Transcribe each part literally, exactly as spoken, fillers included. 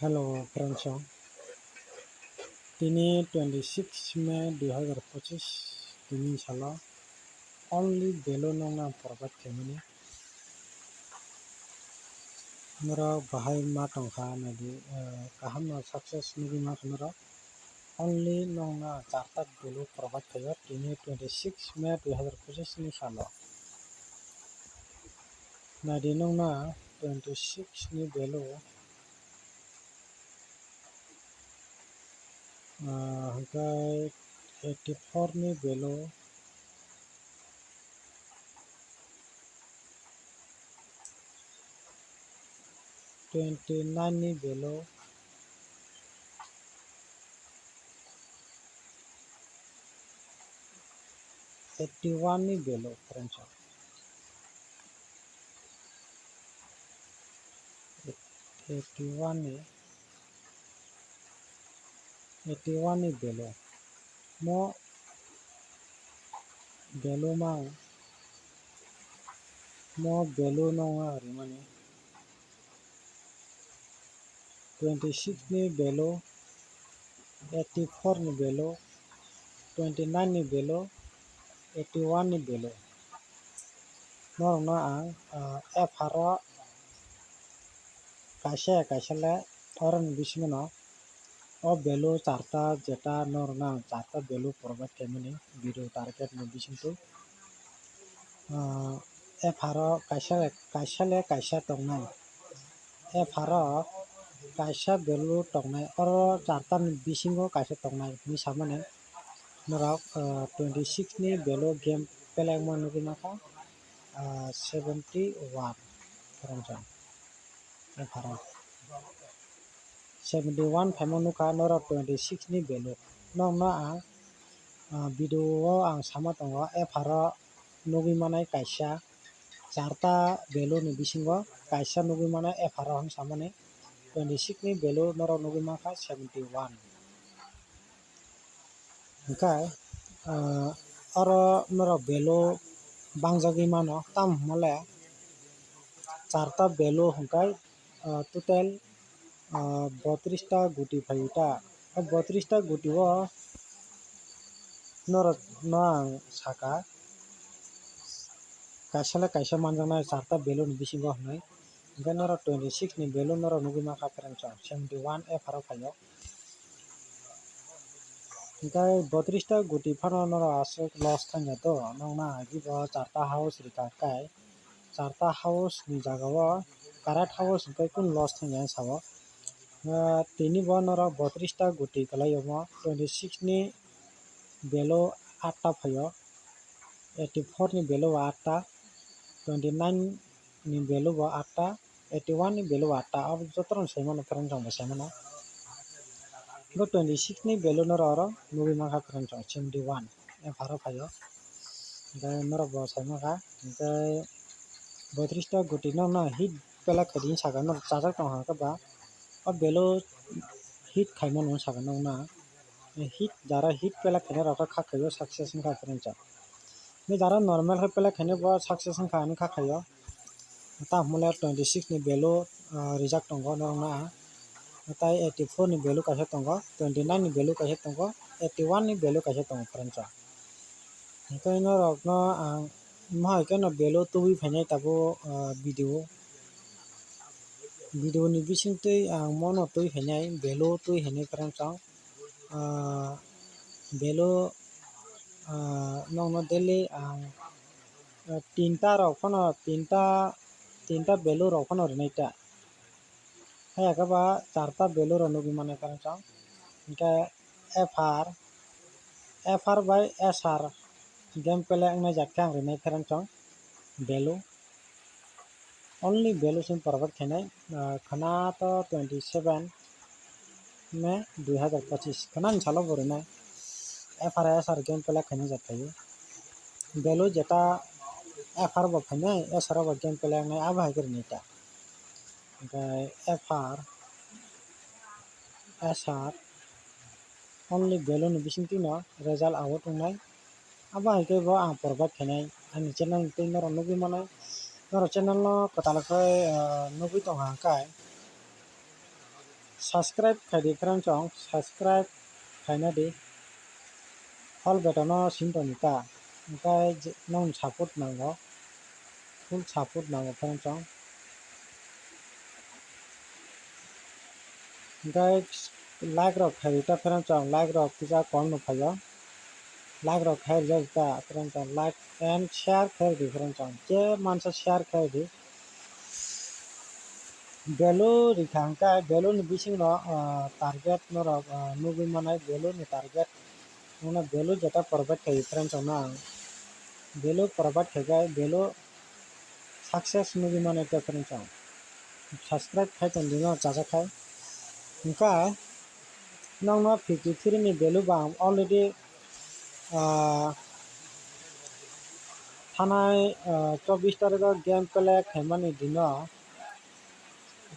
Hello friends, tini twenty six May dui hazar pochis, tini salo only value nokno ang provide khaimani. Norok bahai ma tongkha naidi, eh, kaham no success nugwi mankha norok. Only nokno charta value provide khaio tini twenty six May dui hazar pochis ni salo. Naidi nokno twenty six ni value, ah, hwnkhe eighty four ni value, twenty nine ni value, eighty one ni value, friends. Eighty one ni, eighty one ni value. Mo value mang, mo value no wng rimani. Twenty six ni value, eighty four ni value, twenty nine ni value, eighty one ni value. Norokno ang, ah, F R o kaisa kaisa le oroni bisingo no o value charta, jeta norokno ang charta value provide khaimani video target ni bisingtwi. Ah, F R o kaisa le, kaisa le kaisa tongnai. F R o kaisa value tongnai, oro charta ni bisingo kaisa tongnai hinwi samani norok, ah, twenty six ni value game play wngma nugwi mankha, ah, seventy one, friends. F R o seventy one phaima nukha norok twenty six ni value. Nokno ang, ah, video o ang sama tongo, F R o nugwi manai kaisa charta value ni bisingo kaisa nugwi manai F R o hinwi samani. Twenty six ni value norok nugwi mankha seventy one. Hwnkhe, ah, oro norok value bangjagwi mano, tamo hwnmale charta value hwnkhe, ah, total, ah, botris ta guti phaio ta. O botris ta guti o norok no ang saka, kaisa le kaisa manjaknai charta value ni bisingo hwnwi. Hwnkhe norok twenty six ni value norok nugwi mankha, friends, seventy one F R o phaio. Hwnkhe botris ta guti phano norok aswk loss thangya to, nokna agi bo charta house rika kai, charta house ni jaga o karat house hwnkhe kunu loss thangya sao. Ah, tini bo norok botris ta guti kwlai omo, twenty six ni value atta phaio, eighty four ni value bo atta, twenty nine ni value bo atta, eighty one ni value bo atta, abo joto rok sai mano, friends, chwng bo sai mano. Bo twenty six ni value norok oro nugwi mankha, friends, chwng seventy one F R o phaio. Hwnkhe norok bo sai mankha, hwnkhe botris ta guti nokno hit pelak khaidi hinwi saka, norok chajak tong hwnkhe ba o value hit khaimano hinwi saka nokna. Hit, jara hit pelak khainai rok kha khaio success wngkha, friends. Ni jara normal khe pelak khainai bo success wngkha hinwi kha khaio. Tamo le twenty six ni value, ah, rijak tongo norokno ang. Tai eighty four ni value kaisa tongo, twenty nine ni value kaisa tongo, eighty one ni value kaisa tongo, friends. Hwnkhe norokno ang mohai kheno value tubui phainai tabuk, ah, video. Video ni bisingtwi ang mono twi phainai, value twi phainai, friends, ang, ah, value, ah, nokno daily ang, ah, tinta rok phano, tinta, tinta value rok phano rinai ta. Haiya khe ba charta value rok nugwi mano, friends, ang. Hwnkhe F R, F R bai S R game play wngnai jak khe ang rinai, friends, ang value. Only value simi provide khainai, ah, khwna to twenty seven May dui hazar pochis, khwnani salo bo rinai F R S R game play khainai jak khaio. Value jeta F R bo phainai, S R bo game play wngnai, abo hai khe rinai ta. Hwnkhe F R, S R, only value ni bisingtwi no result out wngnai. Abo hai khe bo ang provide khainai ani channel ni twi norok nugwi manai. Norok channel no kwtal khe, ah, nugwi tongkha hwnkhe Subscribe khai di friends chong, subscribe khaina di. All button no sintoni ta, hwnkhe je-, nong support nango, full support nango friends chong. Hwnkhe like rok khai di ta friends chong, like rok kisa kom no phaio. Like rok khai rijak ta friends chong, like and share khai di friends chong, je mansa share khai di. Value rikha hwnkhe value ni bisingo, ah, target norok, ah, nugwi manai value ni target. Mano value jeta provide khaio friends chong no ang. Value provide khaikhe value success nugwi manai ta friends chong. Subscribe khai tong di no chajakhai. Hwnkhe nongno fifty three ni value ba ang already, ah, thanai, ah, chobbish tarikho game play khaimani dino,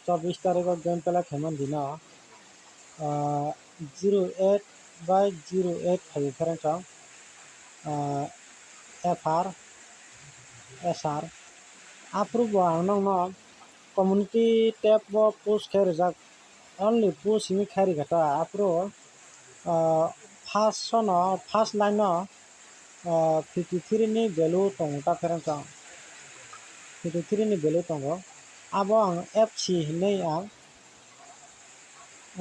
chobbish tarikho game play khaimani dino, ah, zero eight by zero eight khaio friends chong, ah, F R S R. Aphuru bo ang nongno community tab o post khai rijak, only post hwnwi khai rikha ta. Aphuru, ah, first sono, first line o, ah, fifty three ni value tongo ta friends chong, fifty three ni value tongo. Abo ang F C hwnwi ang,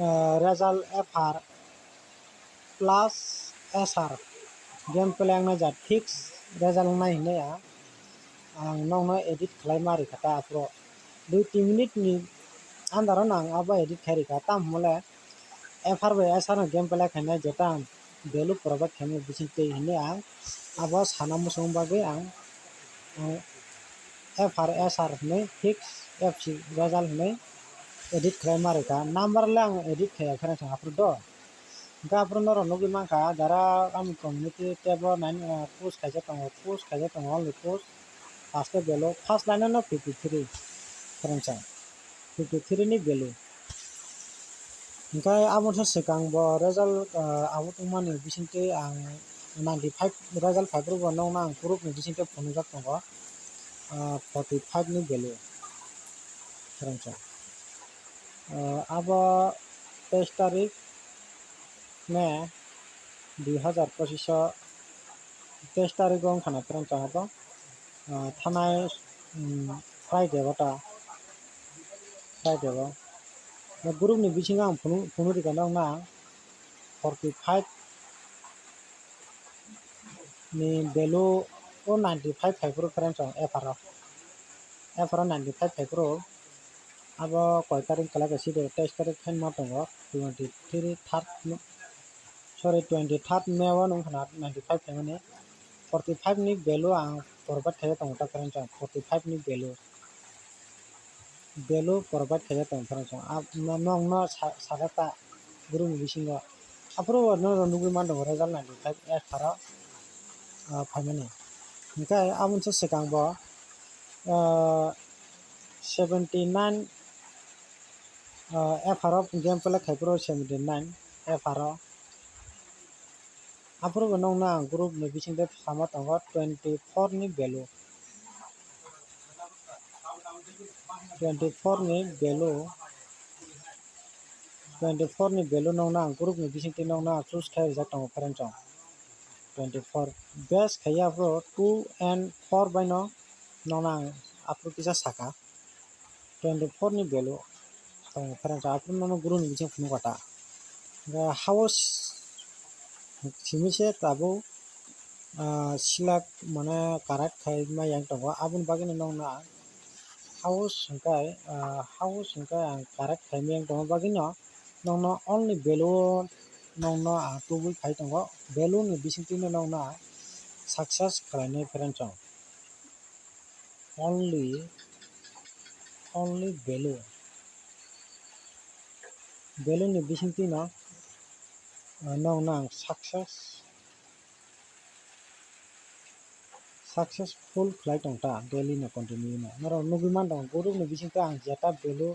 ah, result F R plus S R game play wngnai ja fix result wngnai hinwi ang, ang nongno edit khlai ma rikha ta aphuru dui tin minute ni under o no ang abo edit khai rikha, tamo hwnle F R bai S R no game play khainai jeta ang value provide khaimani bisingtwi hinwi ang abo sana muchung bagwi ang, ang F R S R hinwi fix F C result hinwi edit khlai ma rikha. Number le ang edit khaiya friends chong aphuru do. Hwnkhe aphuru norok nugwi mankha, jara ani community tab o nine, ah, post khaijak tongo, post khaijak tongo, only post. First o belo, first line o no fifty three friends chong, fifty three ni value. Hwnkhe aboni swkang bo result, ah, abo tongmani bisingtwi ang ninety five result phaiphuru bo nokno ang group ni bisingtwi phunukjak tongo, ah, forty five ni value. Friends chong, ah, abo teis tarik May dui hazar pochisho teis tarik o wngkha na friends chong abo, ah, thanai, um, Friday o ta, Friday o. Na group ni bisingo ang phunu, phunu rikha nokna forty five ni value o ninety five phaiphuru friends chong F R o. F R o ninety five phaiphuru. Abo koi tarik kwlai kha side teis tarik khe ma tongo, twenty three, third, sorry, twenty third May o wngkha na ninety five phaimani. Forty five ni value ang provide khaijak tongo ta friends chong, forty five ni value, value provide khaijak tongo friends chong. Nokno sa-, sajak ta group ni bisingo. Aphuru bo norok nugwi man tongo result ninety five F R o, ah, phaimani. Hwnkhe aboni swkang bo, ah, seventy nine, ah, F R o game play khaiphuru seventy nine F R o. Aphuru bo nokno ang group ni bisingtwi sama tongo twenty four ni value. Twenty four ni value, twenty four ni value nokno ang group ni bisingtwi nokno ang choose khai rijak tongo friends chong. Twenty four best khaiya aphuru two and four bai no nokno ang aphuru kisa saka. Twenty four ni value tongo friends chong, aphuru nono group ni bising phunukha ta. Hwnkhe house simi se tabuk, ah, select mane correct khai ma yang tongo, aboni bagwi no nokno ang house hwnkhe, ah, house hwnkhe ang correct khai ma yang tongo, bagwi no nokno only value o nokno ang tubui khai tongo, value ni bisingtwi no nokno ang success khlainai friends chong. Only, only value, value ni bisingtwi no, ah, nokno ang success, successful khlai tong ta daily no continue no. Norok nugwi man tongo group ni bisingtwi ang jeta value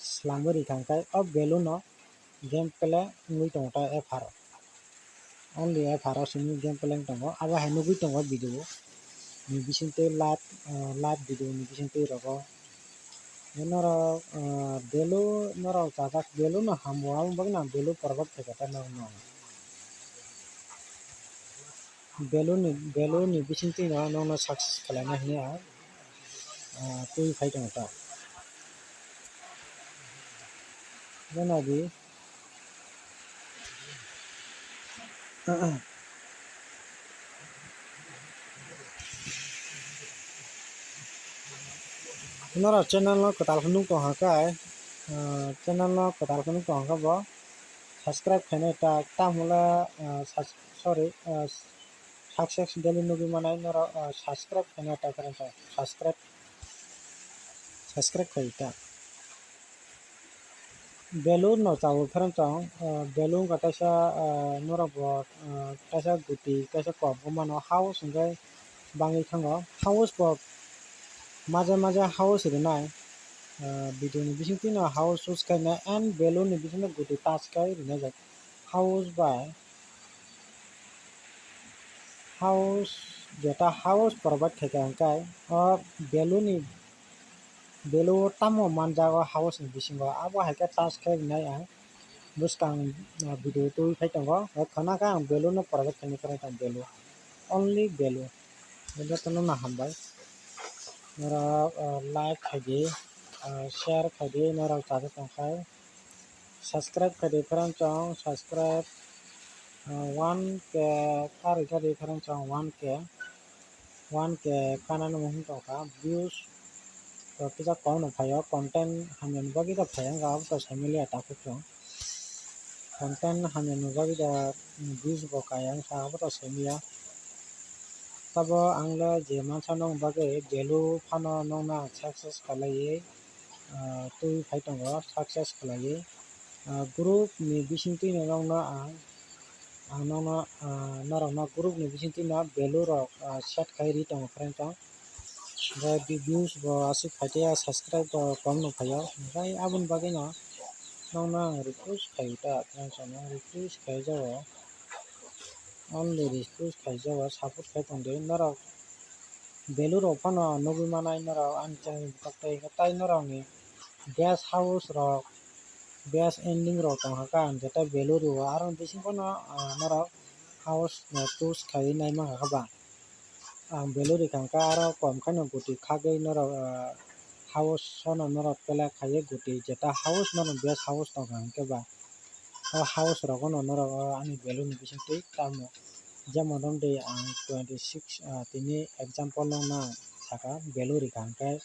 swlangwi rikha, hwnkhe o value no game play wngwi tongo ta F R o. Only F R o simi game play wng tongo, abo hai nugwi tongo video ni bisingtwi live, ah, live video ni bisingtwi rogo Norok, ah, value norok chajak value no hambo, aboni bagwi no ang value provide khaikha ta norokno. Value ni, value ni bisingtwi no nokno success khlaina hinwi ang, ah, twi phai tongo ta. Nana di. Norok channel no kwtal khe nuk tong kha khe, ah, channel no kwtal khe nuk tong kha bo subscribe khainai ta, tamo le, ah, sas-, sorry, ah, success daily nugwi manai norok, ah, subscribe khainai ta, subscribe, subscribe khai ta. Value no chao pherang chong, ah, value wngkha kaisa, ah, norok bo, ah, kaisa guti, kaisa kok bo mano, house hwnkhe bangwi thango. House bo maja maja house rinai, ah, video ni bisingtwi no house choose khainai and value ni bisingtwi guti touch khai rinai jak. House bai house, jeta house provide khaikha hwnkhe o value ni, value o tamo manjago house ni bisingo, abo hai khe touch khe rinai ang bwskang, ah, video twi phai tongo, o khna khe ang value no provide khainai, khna khe ang value, only value. Jotono no hambai, norok, ah, like khaidi, ah, share khaidi, norok chajak tongkhai. Subscribe khaidi pherang chong, subscribe, ah, one K kari khaidi pherang chong, one K, one K kanani muhung tongkha, views rok kisa kom no phaio, content hamya ni bagwi ta phai wngkha, abo to sai maliya takhuk chwng. Content hamya ni bagwi ta views bo kaya wngkha, abo to sai maliya. Tabo ang le je mansa nokni bagwi value phano nokno ang success khlaiwi, ah, twi phai tongo, success khlaiwi. Ah, group ni bisingtwi no nokno ang, ang nokno, ah, norokno group ni bisingtwi no value rok, ah, set khai ri tongo friend chong. Hwnkhe views bo aswk phaikhe, subscribe bo kom no phaio, hwnkhe aboni bagwi no nokno ang request khaio ta friend chong, request khaijao. Only request khaijao, support khai tongdi norok. Value rok phano nugwi manai norok ani channel ni bwkhak tei, tai norok ni best house rok, best ending rok tong kha ang jetai value rwo, aro bisingo no, ah, norok house no choose khaiwi nai mankha khe ba. Ang value rikha hwnkhe aro kom khe no guti khagwi norok, ah, house no norok pelek khaiwi guti jeta house no best house tong kha hwnkhe ba. O house rogo no norok o ani value ni bisingtwi tamo, jemon romdi ang twenty six, ah, tini example no nang saka value rikha hwnkhe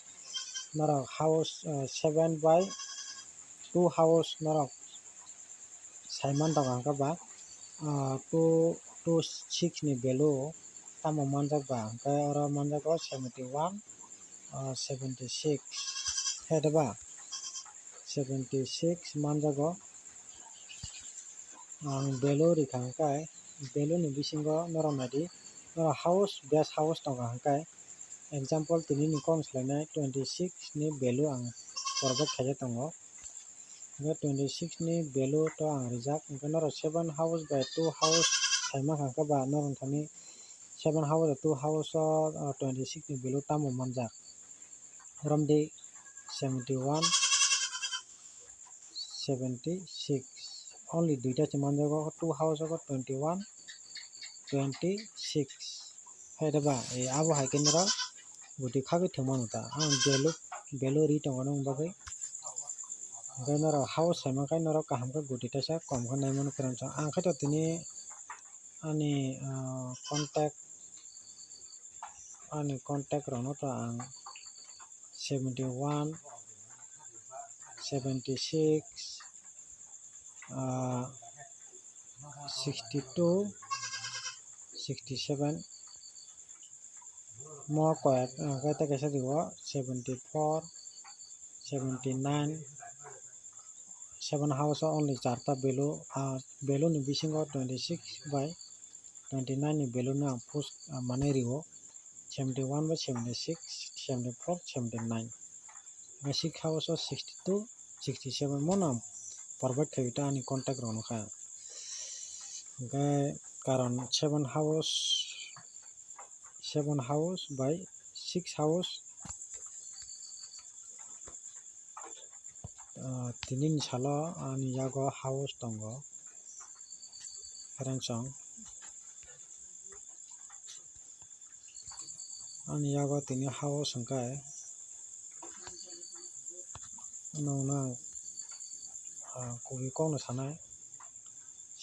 norok house, ah, seven by two house norok saiman tongo hwnkhe ba, ah, two, two six ni value tamo manjak ba hwnkhe oro manjago seventy one, ah, seventy six, hede ba seventy six manjago. Ang value rikha hwnkhe value ni bisingo norok naidi, norok house, best house tongkha hwnkhe example tini ni kom swlainai twenty six ni value ang provide khaijak tongo. Hwnkhe twenty six ni value to ang rijak, hwnkhe norok seven house bai two house saimankha hwnkhe ba norok thani seven house bai two house o, ah, twenty six ni value tamo manjak romdi seventy one, seventy six, only duita se manjago, two house o twenty one, twenty six. Hai da ba, eh, abo hai khe norok guti khagwi thwngmano ta. Ang value, value ri tongo nw bagwi. Hwnkhe norok house saimankhe norok kaham khe guti taisa kom khe naimano kwrwngsa. Ang khe to tini ani, ah, contact, ani contact rokno to ang seventy one, seventy six, ah, sixty two, sixty seven, mo koi, ah, koi ta kaisa rio seventy four, seventy nine, seven house o only charta value, ah, value ni bisingo twenty six bai twenty nine ni value no ang post, ah, manwi rio, seventy one bai seventy six, seventy four, seventy nine, six house o sixty two, sixty seven mo no ang provide khaio ta ani contact rok no kha. Hwnkhe karon seven house, seven house bai six house, Ah, tini ni salo ani yago house tongo, friends song. Ani yago tini house hwnkhe nwng nang, ah, kubui kokno sanai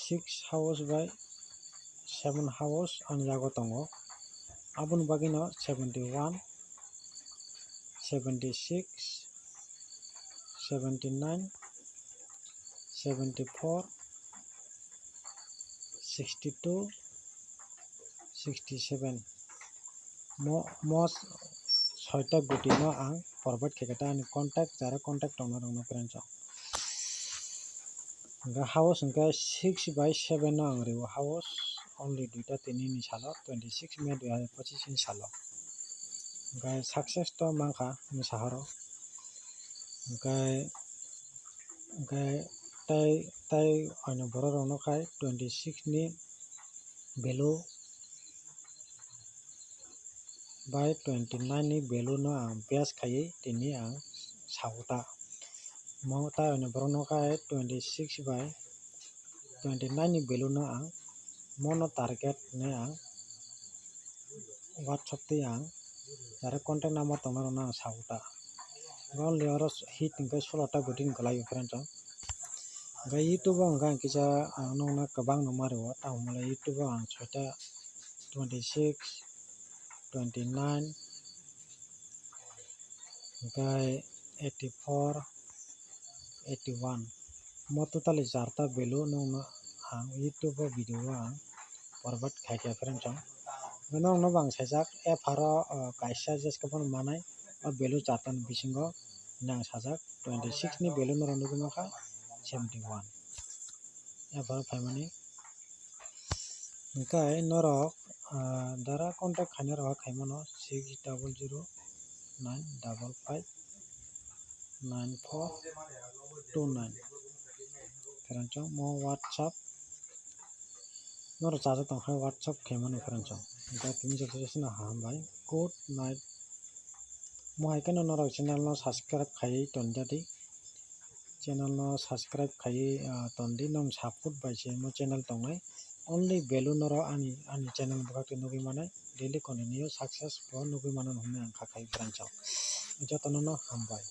six house bai seven house ani yago tongo. Aboni bagwino seventy one, seventy six, seventy nine, seventy four, sixty two, sixty seven. Mo, mo soita guti no ang provide khe khe ta ani contact, jara contact tongna rok no friends song. Hwnkhe house hwnkhe six by seven no ang rio house, only duita tini ni salo, twenty six May dui hazar pochis ni salo. Hwnkhe success to mankha hwnwi sahoro. Hwnkhe, hwnkhe tai, tai oino borok rok no khai twenty six ni value bai twenty nine ni value no ang base khaiwi tini ang sao ta. Mo tai oino borok no khai twenty six bai twenty nine ni value no ang mono target hinwi ang WhatsApp twi ang direct contact number tongna rok no ang sao ta. Only oro hit hwnkhe sulota guti ni kwlai o friends song. Hwnkhe YouTube o hwnkhe ang kisa ang nokna kwbangno ma rwo, tamo hwnle YouTube o ang soita twenty six, twenty nine, hwnkhe eighty four, eighty one. Mo totally charta value nokno ang YouTube o video o ang provide khaikha friends song. Nokno bo ang sajak F R o, o, kaisa jeske phano manai o value charta ni bisingo nang sajak twenty six ni value norok nugwi mankha seventy one. F R o phaimani. Hwnkhe norok, ah, dara contact khaina rok khaimano six double zero nine double five nine four two nine. Friends song, mo WhatsApp norok chaja tongkha WhatsApp khaimano friends song. Hwnkhe tini joto jesino hambai. Good night. Mo hai kheno norok channel no subscribe khaiwi tondadi. Channel no subscribe khaiwi, ah, tondi, nwng support bai se mo channel tongnai. Only value norok ani, ani channel bwkhak twi nugwi manai, daily continue success bo nugwi mano hwnwi ang kha khai friends song. Jotono no hambai.